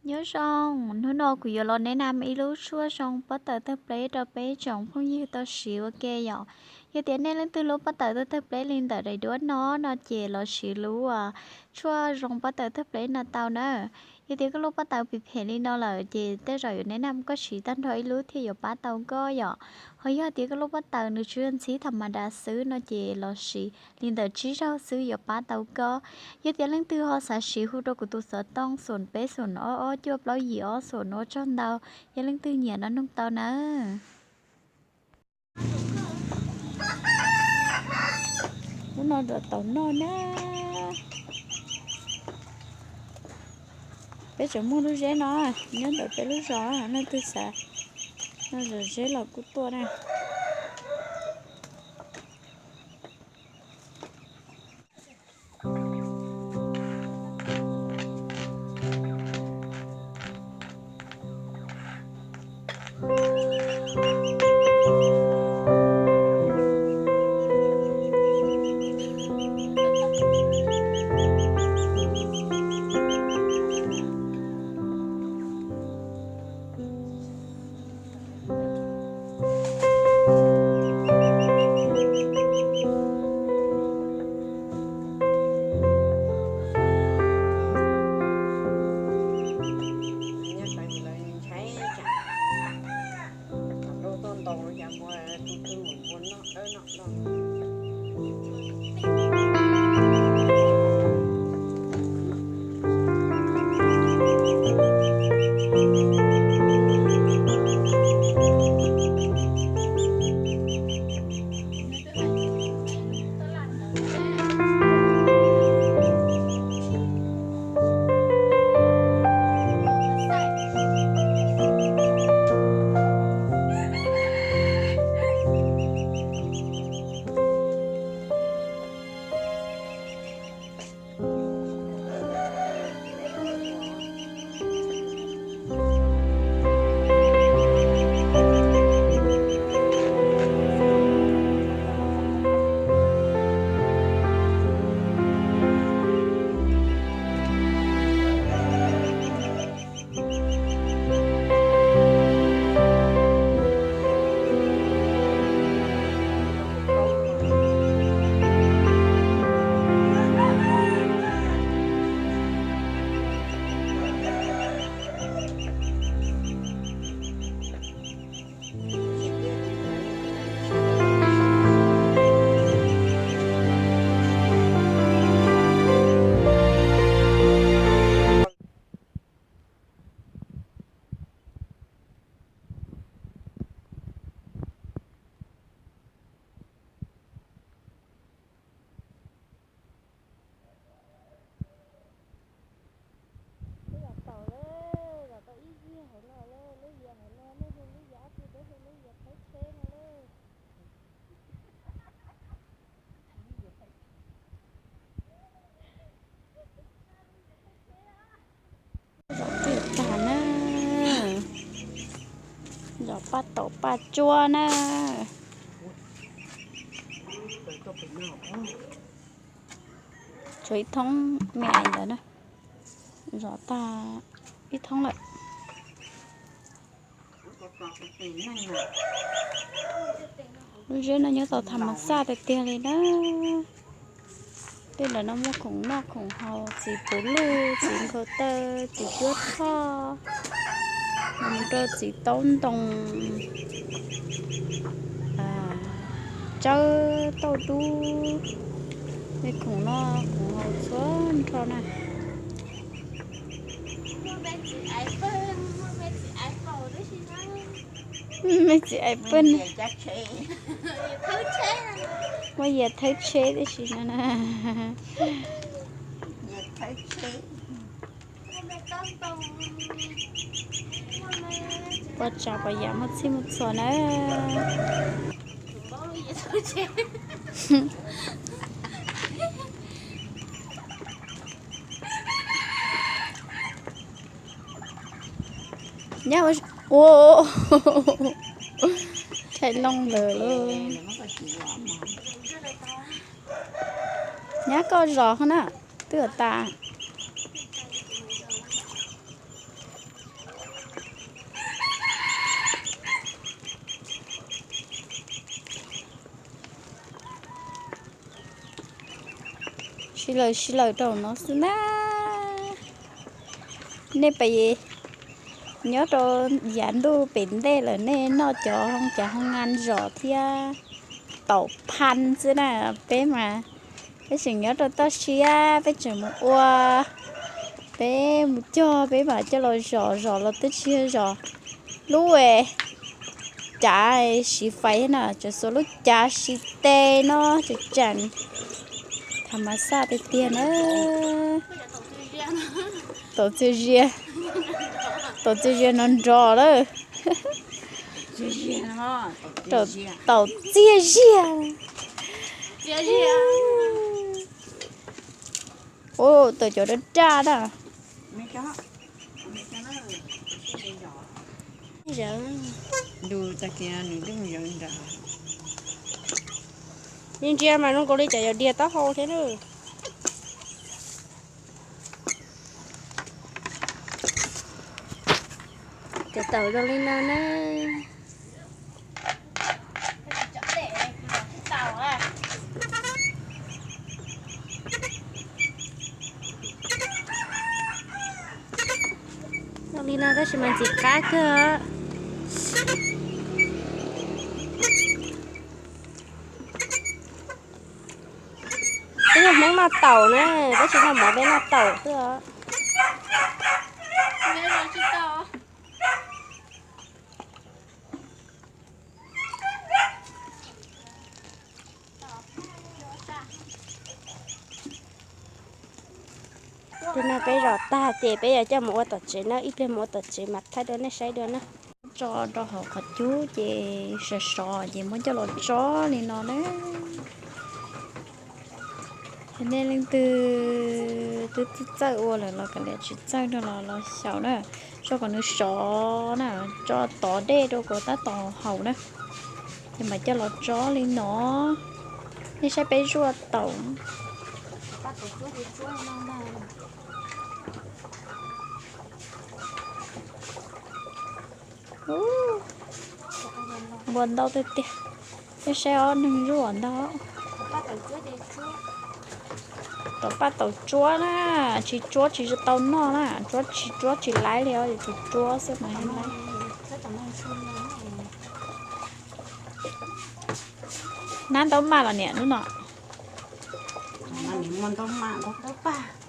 Nyob zoo, hnub no kuv yuav los nes nam ib lub tshuaj zoo pob tawm tawg pleb rau peb tsoom phooj ywg tau siv ua ke yom. Yog tias nej leej twg lub pob tawm tawg tawg pleb li ntawm daim duab no no ces los siv lub, a, tshuaj zoo pob tawm tawg pleb no tau na. Yog tias koj lub pob tawm phem phem li no lawm ces tej zaum yuav nes nam koj siv tag nrho ib lub thiaj yuav pab tau koj yom. Ho yog tias koj lub pob tawm nws tsuas yog ntxhib tham ma da xwb no ces los siv li ntawm tsib zaug xwb yuav pab tau koj. Yog tias leej twg ho xav siv hu rau kuv tus xov tooj xoom peb xoom ob ob cuaj plaub yim ob xoom ua tsaug ntau. Yog leej twg nyiam no noog tau na. Hnub no nrog tau noj na. Peb tseem muaj lub zeb no nyob ntawm peb lub zos, leej twg xav noj zom zeb los kuj tuaj na. Lub yav tau lawm, los tau ib yig hauv no lawm, lub yav hauv no nej hu lub yav, peb hu lub yav thawb tsheb no lawm. Zov twj tag na, zov paj taum paj tsuab na. Tshuav ib thoob me ais ntawd na, zov tag ib thoob lawm. Lub zeb no nyob tau tham mas xaj tiag tiag li na. Tej ntawm no muaj khoom noj khoom haus, txiv puv luj, txiv nkhaus taw, txiv cuab thoj, mus rau txiv taub ntoo, tsawb tauj dub, tej khoom noj khoom haus txhua nrho na. Me txiv ais pw, muaj yias thawb tsheb tib si no na. Pov tsam pov yam muaj txhij muaj txhua na. Nyab ua, rhais loo lawm lauj. Nyab koj zov hov na, twb tas. Sib laws sib laws rau no xwb na. Nej pes nyob rau yav ntuj pem ntej lawm nej noj cov hoo cas hoo ngan zom thiab taum phaj xwb na. Peb mas peb tseem nyob rau toj siab peb tseem mus ua, peb mus cog peb mam coj los zom, zom los twb tsis yog zom lub cav siv fais na, tseem xuas lub cav siv tes no, tseem tseem tham mas xaj tiag tiag na. Taum txias zias, taum txias zias no nrov lawm. Taum txias zias. Ua tawm cov daj daj na. Yeej ntsia mas zoo nkaus li cov yog diag taub hau thiab na. Cov taum zoo li no na. Zoo li no tab sis mas ntxim qab kawg. Peb yog Hmoob noj taum na, tab sis noj mov peb noj taum xwb os. Tus no peb zom tag ces peb yuav coj mus ua tom tsev na, ib pliag mus ua tom tsev mas thaij rau nej saib dua na. Tso rau hauv qhov cub ces sov sov ces muab coj los tsob li no na. Ces nej leej twg twb txawj ua lawm los kav liam, tsis txawj no los los xyaum na, tso kom nws sov na, tso tov dej rau kom tab tom haum na, ces mam coj los tsob li no. Nej saib peb zuaj taum. Npua ntau tiag tiag, nej saib ob neeg zuaj ntau. Taum paj taum tsuab na, tsis tsuab tsis tau noj na, tsuab tsis tsuab tsis laib li os, tsuab xwb mas laib. Nab ntaub maj los niam lub no.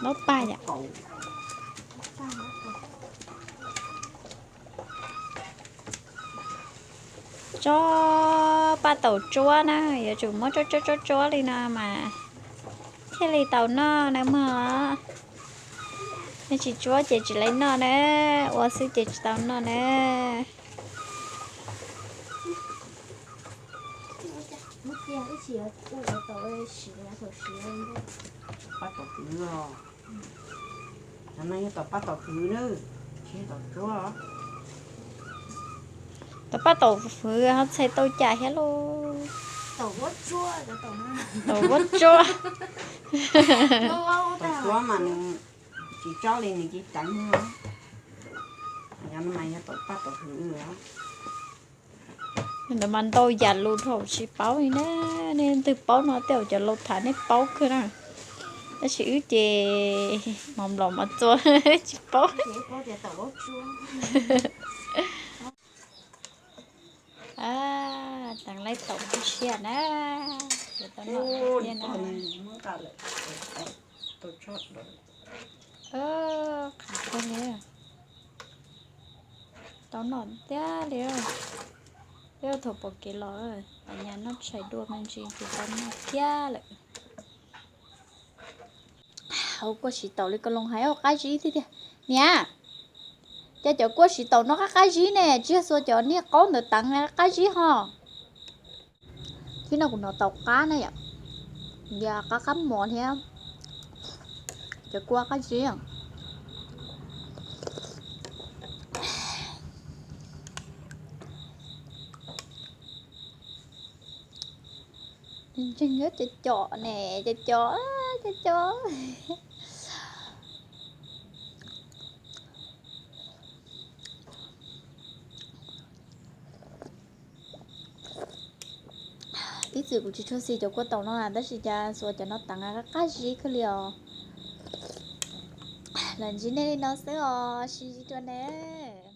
Ntaub paj yom. Tsob paj taum tsuab na, yuav tsum muab tsuab tsuab tsuab tsuab li no mas thiaj li tau noj na mog. Nej tsis tsuab ces tsis laib noj na, ua xwb ces tsis tau noj na. Paj taum kwv os. Cov no yog taum paj taum kwv na, tsis yog taum tsuab. Taum paj taum kwv ho txhais tau cas thiab lauj. Taum vuab tsuab. Taum tsuab mas nws tsis tsob li nws cia ceev. Cov no mas yog taum paj taum kwv. Ntawd mas ntau yam lus dhau tsis paub li na. Nej leej twg paub no tej zaum cov laus tham nej paub kawg na. Tab sis wb ces mos nplaum mos txua tsis paub. Teev laib taum ib siab na. Ces tau noj thiab na. Qhov kawg li, tau noj thiab li. Peb ua thaum pom kev los, nyas noj tshais dua me ntsis ces tau noj thiab lawm. Hauv kuaj siv taum li ko loo hais qab zib tiag tiag. Niam, cas cov kuaj siv taum no qab qab zib ne, tsis yog xuas cov niag qaub ntawd teev qab zib ho. Thib no kuv hnov taum qab na yom, yog qab qab mos thiab. Cov kuaj qab zib. Ntseeg cov com ne, cov com, cov com. Ib txwm kuv tsis tshua xis cov kua taum no na, tab sis cas xuas cov no teev qab qab zib kawg li os. Los ntsib nej li no xwb os, sib ntsib dua nawb.